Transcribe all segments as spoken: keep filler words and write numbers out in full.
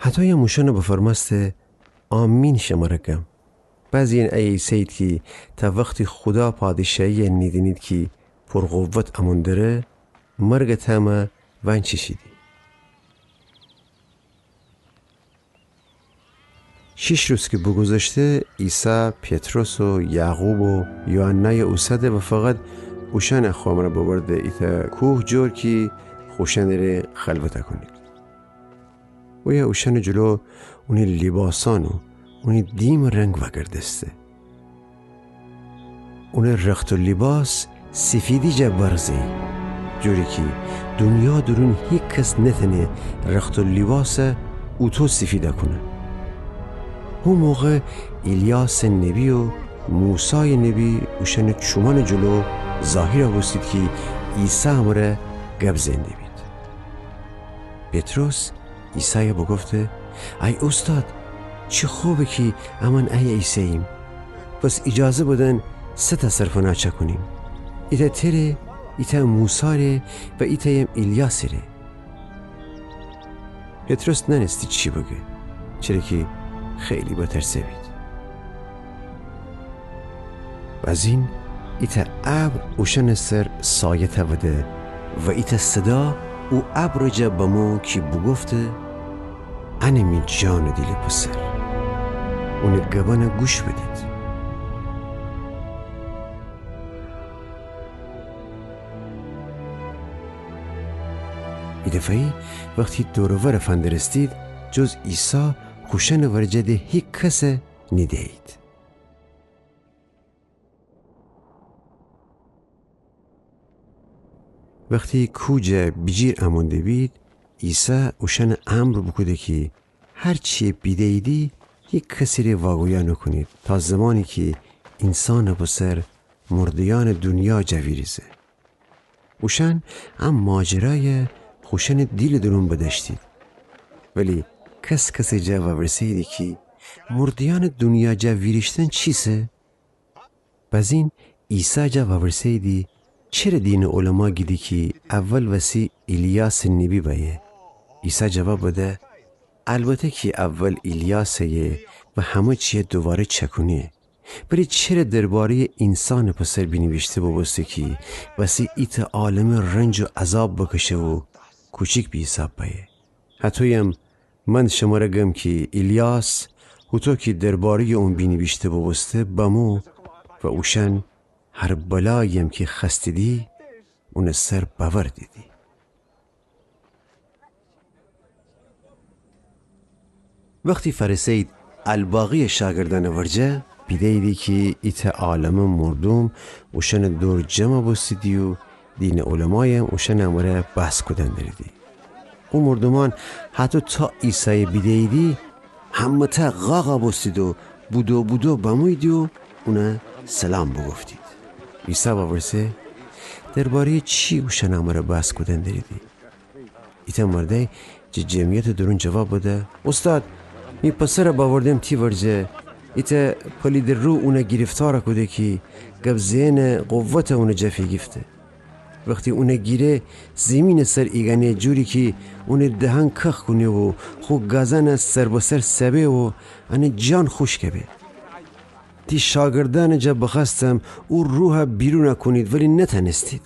هتویم اوشأنَ بفرمأسته: آمین شمره گم، بعضییأن ایه ایسهیید کی تا وختی خودا پادشاهیَ نیدینید کی پرقوت امون دره، مرگٚ تأمَ ونچیشیدی. شیش روز کی بوگوذشته، عیسی پطرس و یعقوب و یوحنایَ اوسده و فقط اوشأنَ خو امرأ ببرده ایتأ کوه، جور کی خوشأنٚره خلوت کونید. اویه اوشأنٚ جلو اونی لیباسأن و اونی دیمٚ رنگ وأگردسته. اونٚ رخت و لیباس سیفیدی جا برق زه‌یی، جوری کی دونیا دورون هیکس نتأنه رخت و لیباسَ اوطو سیفید کونه. هو موقع ایلیاسٚ نبی و موسایٚ نبی اوشأنٚ چومأنٚ جلو ظاهیر بوستید کی عیسی امرأ گب زئن دیبید. پطرس عیسایَ بوگفته: ای اوستاد، چی خوبه کی امأن ایه ایسه‌ییم. پس ایجازه بدن سه تأ سرپناه چأکونیم. ایتأ تره، ایتأ موساره و ایتأیم ایلیاسٚره. پطرس نأنستی چی بگه، چره کی خیلی بترسه بید. بأزین ایتأ ابر اوشأنٚ سر سایه تأوده و ایتأ صدا او ابرٚ جا بمو کی بوگفته: انه می جانٚ دیلٚ پسر، اونٚ گبأنَ گوش بدید. ایدفعه‌یی وختی دور و ور فندرستید، جز عیسی خوشأنٚ ورجه ده هیکسَ نیده‌یید. وختی کوه جا بیجیر امون دیبید، عیسی اوشأنَ امر بوکوده کی هر چی بیده‌ییدی هیکسٚره واگویا نوکونید، تا زمانی کی اینسانٚ پسر مرده‌یأنٚ دونیا جا ویریزه. اوشأن ا ماجرایَ خوشأنٚ دیلٚ دورون بدأشتید، ولی کس‌کسٚ جا وورسه‌ییدی کی مرده‌یأنٚ دونیا جا ویریشتن چیسه؟ بأزین عیسی جا وورسه‌ییدی: چره دینٚ علما گیدی کی اول وسی ایلیاسٚ نبی بأیه؟ عیسی جواب بده: البته کی اول ایلیاس ایه و همه چیَ دوواره چأکونه. ولی چره درباره‌یٚ اینسانٚ پسر بینیویشته بوبوسته کی وسی ایتأ عالمه رنج و عذاب بکشه و کوچیک به حیساب بأیه؟ هطویم من شمره گم کی ایلیاس، هوطو کی درباره‌یٚ اون بینیویشته بوبوسته، بمو و اوشأن هر بلاییم کی خوأستیدی اونٚ سر بأوردیدی. وختی فأرسه‌یید الباقی‌یٚ شاگردأنٚ ورجه، بیده‌ییدی کی ایتأ عالمه مردوم اوشأنٚ دور جمع بوستیدی و دینٚ علمایم اوشأنٚ امره بحث کودن دریدی. او مردومأن هطو تا عیسایَ بیده‌ییدی، همه‌تأ قاقَ بوستید و بودو بودو بموییدی و اونَ سلام بوگفتید. عیسی وورسه: درباره‌یٚ چی اوشأنٚ امره بحث کودن دریدی؟ ایتأ مردأی جٚه جمعیتٚ دورون جواب بده: اوستاد، می پسرَ بأوردم تی ورجه، ایتأ پلیدٚ روح اونَ گیرفتار کوده کی گب زئنٚ قوتَ اونٚ جا فیگیفته. وختی اونَ گیره، زیمینٚ سر ایگأنه، جوری کی اونٚ دهن کخ کونه و خو گازأنَ سر به سر سبه و انه جان خوشکَ به. تی شاگردأنٚ جا بخوأستم او روحَ بیرونَ کونید، ولی نتأنستید.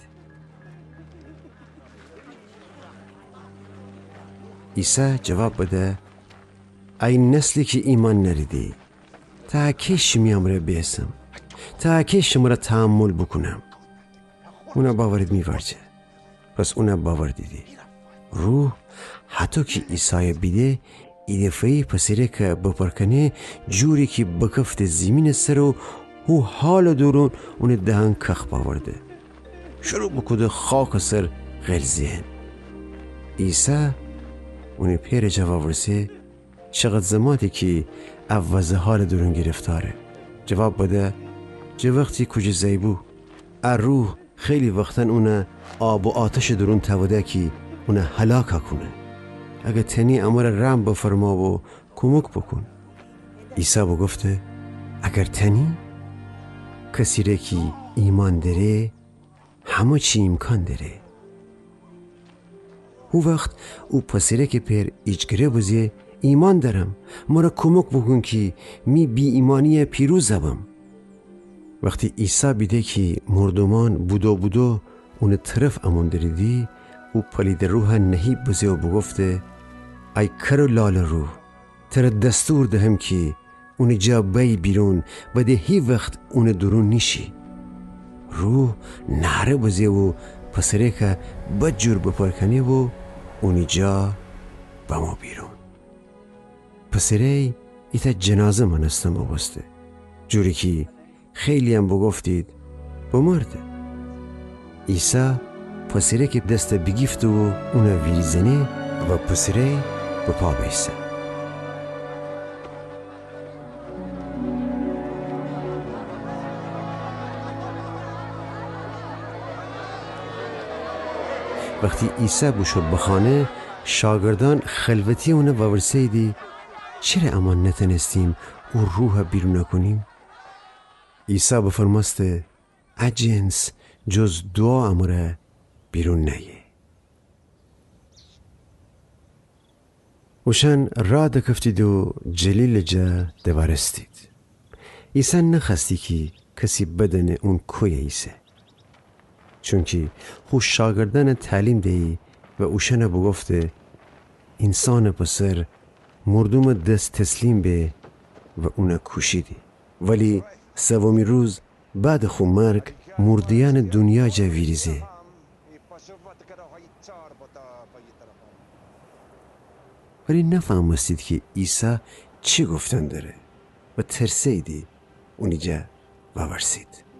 عیسی جواب بده: ای نسلی کی ایمأن نأریدی، تا کی شیمی امرأ بیسم؟ تا کی شمره تحمل بوکونم؟ اونَ بأورید می ورجه. پس اونَ بأوردیدی. روح هطو کی عیسایَ بیده، ایدفعه‌یی پسرکَ بپرکأنه، جوری کی بکفته زیمینٚ سر و هو حالٚ دورون اونٚ دهن کخ بأورده. شروع بوکوده خاکٚ سر غلزئن. عیسی اونٚ پئرٚ جا وورسه: چقدر زماتی کی ا وضع حالٚ دورون گرفتاره؟ جواب بده: جٚه وختی کوجه زأی بو. ا روح خیلی وختأن اونَ آب و آتشٚ دورون تأوده کی اونَ هلاکَ کونه. اگر تأنی امره رحم بفرما و کومک بوکون. عیسی بوگفته: اگر تأنی؟ کسیره کی ایمأن دأره، همه چی ایمکان دأره. هو وخت او پسرکٚ پئر ایجگره بزه، ایمأن دأرم، مرَ کمک بوکون کی می بی‌ایمأنیَ پیروز بم. وختی عیسی بیده کی مردومأن بودو بودو اونٚ طرف امون دریدی، او پلیدٚ روحَ نهیب بزه و بوگفته: ای کر و لالٚ روح، ترَ دستور دهم کی اونٚ جا بأیی بیرون و ده هیوخت اونٚ دورون نیشی. روح نعره بزه و پسرکَ بدجور بپرکأنه و اونٚ جا بمو بیرون. پسره‌ی ایتأ جنازه مأنستن بوبوسته، جوری کی خیلی‌یم بوگفتید بمرده. عیسی پسرکٚ دسَ بیگیفته و اونَ ویریزأنه و پسره‌ی به پا بیسه. وختی عیسی بوشو به خانه، شاگردأن خلوتی اونَ وورسه‌ییدی: چره امأن نتأنستیم او روحَ بیرونَ کونیم؟ عیسی بفرمأسته: ا جنس جز دوعا امره بیرون نأیه. اوشأن راه دکفتید و جلیلٚ جا دوأرستید. عیسی نخوأستی کی کسی بدأنه اون کویه ایسه، چونکی خو شاگردأنَ تعلیم دیی و اوشأنَ بوگفته: اینسانٚ پسر مردومٚ دس تسلیم به و اونَ کوشیدی، ولی سومی روز بعدٚ خو مرگ مورده‌یأنَ دونیا جا ویریزه. ولی نفهمستید کی عیسی چی گفتن دره و ترسه‌ییدی اونی جا وأورسید.